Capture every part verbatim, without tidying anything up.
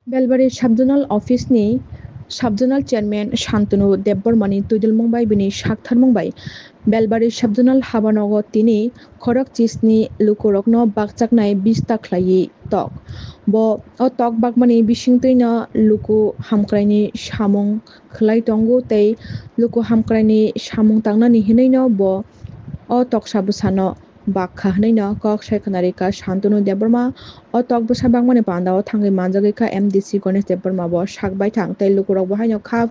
Belbari Sub-Zonal Office ni Sub-Zonal Chairman Shantanu Debbarma ni twidulmung bai bini saktharmung bai Belbari Sub-Zonal habanogo tini khorok chisni lukurokno bakchaknai bista khlaiwi tok. Bo o tok bakmani bisingtwino luku hamkraini samung khlai tongo tei luku hamkraini samung tangnani hinwino bo o toksa bwsano bakha hinwino kok sai khwnarikha Shantanu Debbarma. O tok bwsa bakmani pandao thangwi manjagwi kha M D C Ganesh Debbarma bo sak baithang tei lukurok bo haino kha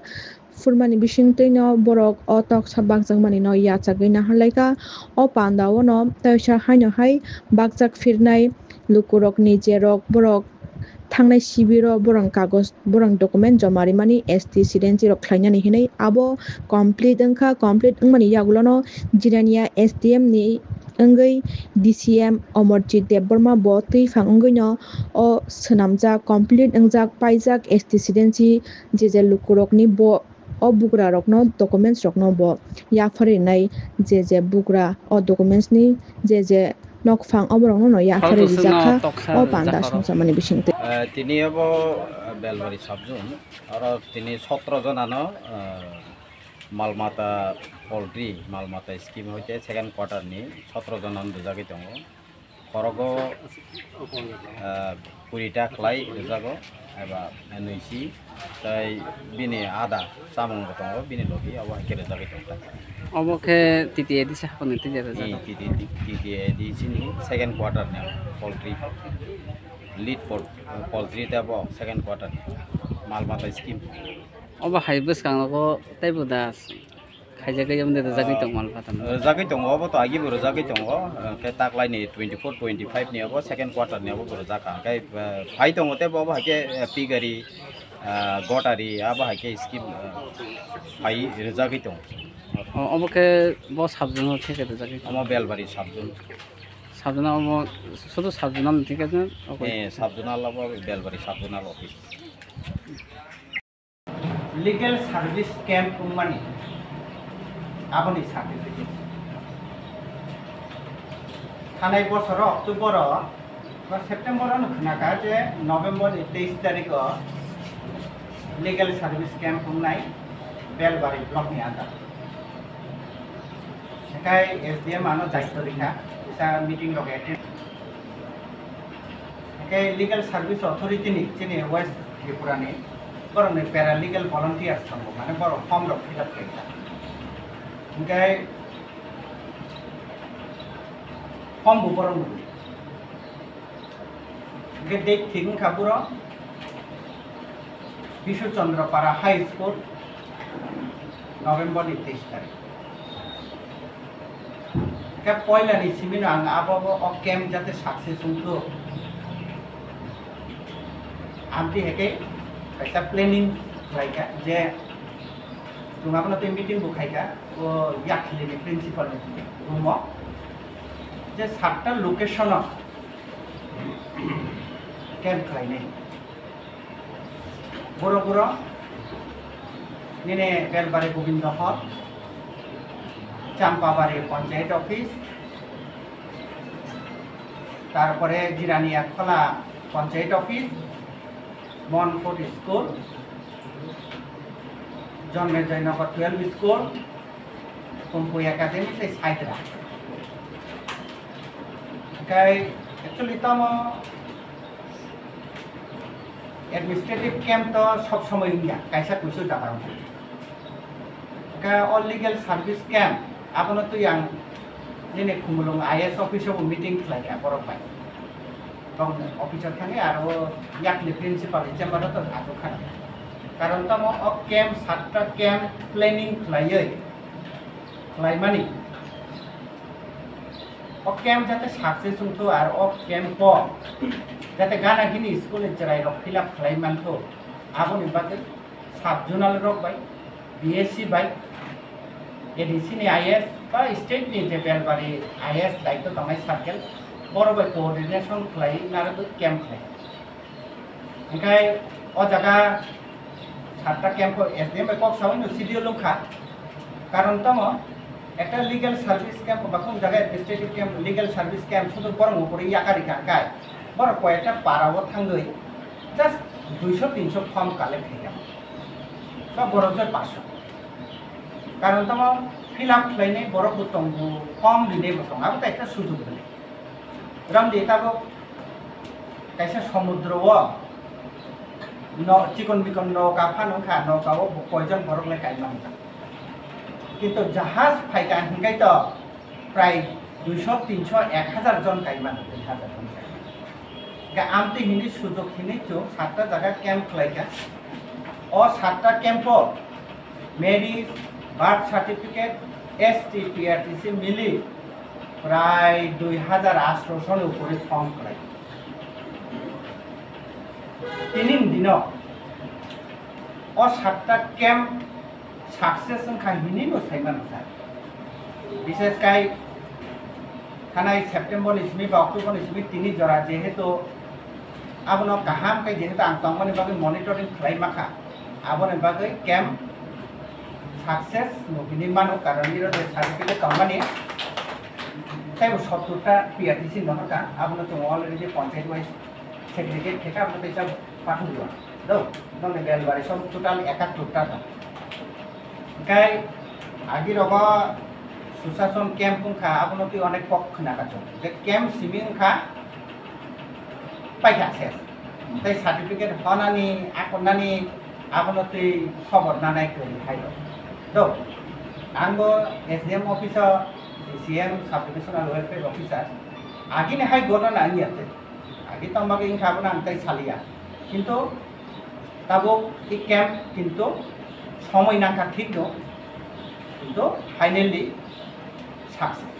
phurmani bisingtwino borok o tok sa bakjakmani no yachagwi naharlaikha. O pandao no teisa haino hai bakjak phirnai lukurokni jerok borok thangnai sibiro borok kagoj borok document joma rimani S T residency rok khlainani hinwi abo complete wngkha. Complete wngmani yagulono Jirania S D M ni wngwi D C M Amarjit Debbarma bo twiphang wngwino o swnamjak complete wngjak paijak S T residency je je lukurokni bo o bugrarokno documents rokno bo yapharwi rinai je je bugra o documents ni je je nokphang oborokno no yapharwi rijak kha o panda songchamani bisingtwi. Eh, tini obo, eh, Belbari subzone, oro tini sotro jonano, eh, malmata poultry, malmata scheme hoite second quarter ni sotro jonano rijagwi tongo. Khorogo, ah, kuri ta khlai rwjago, eba nui si, tei bini ada chamung bo tongo, bini logi abo hai khe rwjagwi tong ta. Obo khe T T A D C haphangni twi rwjago? Ee, T T A D, T T A D C ni second quarter ni poultry, lead pol-, poultry tei bo second quarter ni mal mata scheme. Obo hai bwskango teibo da khaijak khe omo de rwjagwi tongo mal phatano. Rwjagwi tongo, obo to agi bo rwjagwi tongo, hwnkhe taklaini twenty four twenty five ni obo second quarter ni obo bo rwjak kha. Hwnkhe, eh, phai tongo tei bo obo hai khe, eh, pigari, eh, gotari, abo hai khe scheme, eh, phai rwjagwi tongo. O, obo khe bo subzone o khe khe rwjagwi tongo? Omo Belbari subzone. Subzone omo sudu subzone thik ase, obo? Eh, subzone obo Belbari subzone office. Legal service camp wngmani aboni certificate. Thanai bosoro October o ba September o no khna kha je November ni teis tarik o legal service camp wngnai Belbari block ni under. Hwnkhe S D M ano daityo rikha, kisa meeting rok attend. Hwnkhe Legal Service Authority ni chini West Tripura ni borok ni paralegal volunteers tongo, mane borok form rok fill up khaikha. Hwnkhe form bo borok nw. Hwnkhe date thik wngkha boro Bishu Chandra Para High School, November ni teis tarik. Hwnkhe poila ni simi no ang abo bo o camp jate success wngthok. Amtwi hai khe kaisa planning khlaikha je chwng abono tei meeting bo khaikha o Yakhli ni principal ni room o je satta location o camp khlainai. Boro boro nini Belbari Gobindo Hall, Champabari Panchayat Office, tarpore Jirania Khola Panchayat Office, Monfort School, Jonmejoy Nagar twelve School, Kumpui Academy se side ra. Kai actually tamo administrative camp to sob somoi wngya, kaisa kuisu jaga wngya. Ka o legal service camp abono twi ang nini Khumulwng I A S office o meeting khlai kha borok bai. Tong officer thangwi aro yakni principal ni chamber o to achuk khana. Karon tamo o camp satta camp planning khlaiwi khlaimani. O camp jate success wngthok ar o camp o jate gana gini school ni chwrai rok fill up khlai manthok, aboni bagwi sub zonal rok bai, B S C bai, A D C ni I A S ba state ni je Belbari I A S daityo tongnai circle, borok bai coordination khlai narwgwi camp khlai. Hingkhai o jaga satta camp o S D M bai kok saui no schedule wngkha. Karon tamo ekta legal service camp ba kung jaga administrative camp, legal service camp sudu borok no puri yakari kha kai. Borok koi ekta para o thangwi just duiso tinso form collect khaikha, ba borok jot paso. Karon tamo fill up khlainai borok bo tongo, form rinai bo tongo, abo to ekta sujog bole. Ramdi tabuk kaisa somudro o no, chikon bikon noka phano wngkha, noka o bo koijon borok le kaimani. Kintu jahaj phaikha hinkhai to prai duiso, tinso, ek hajar jon kaimani, dui hajar jon kaimani. Ga amtwi hini sujog hini chwng satta jaga camp khlaikha. O satta camp o marriage, birth certificate, S T, P R T C mili prai dui hajar aatso ni upore form khlai. Tini dino o satta camp success wngkha hini bo sai mano sa. Bishes kai thanai September ni simi ba October ni simi tini jora jehetu abono kaham khe jehetu ang tongmani bagwi monitoring khlai makha, aboni bagwi camp success no hini mano, karon iro je certificate tongmani tei bo sottor ta P R T C no haka, abono chwng already panchayat wise segregate khe kha, aboni teisa pathung do. Do, nokni Belbari song total ekattor ta tong. Hingkai agi rogo Sushason camp wngkha, abono twi onek kok khna kha chwng. Je camp simi wngkha, paikha ses. Tei certificate honani, akonani, abono twi khobor nanai kwrwi hai rok. Do, ang bo S D M office o, C M, Sub Divisional Welfare Officer, agini hai gotona wngya tei. Agi tongmani wngkha, abono ang tei saliya. Kintu tabuk i camp kintu somoi nangkha thik no, kintu finally success.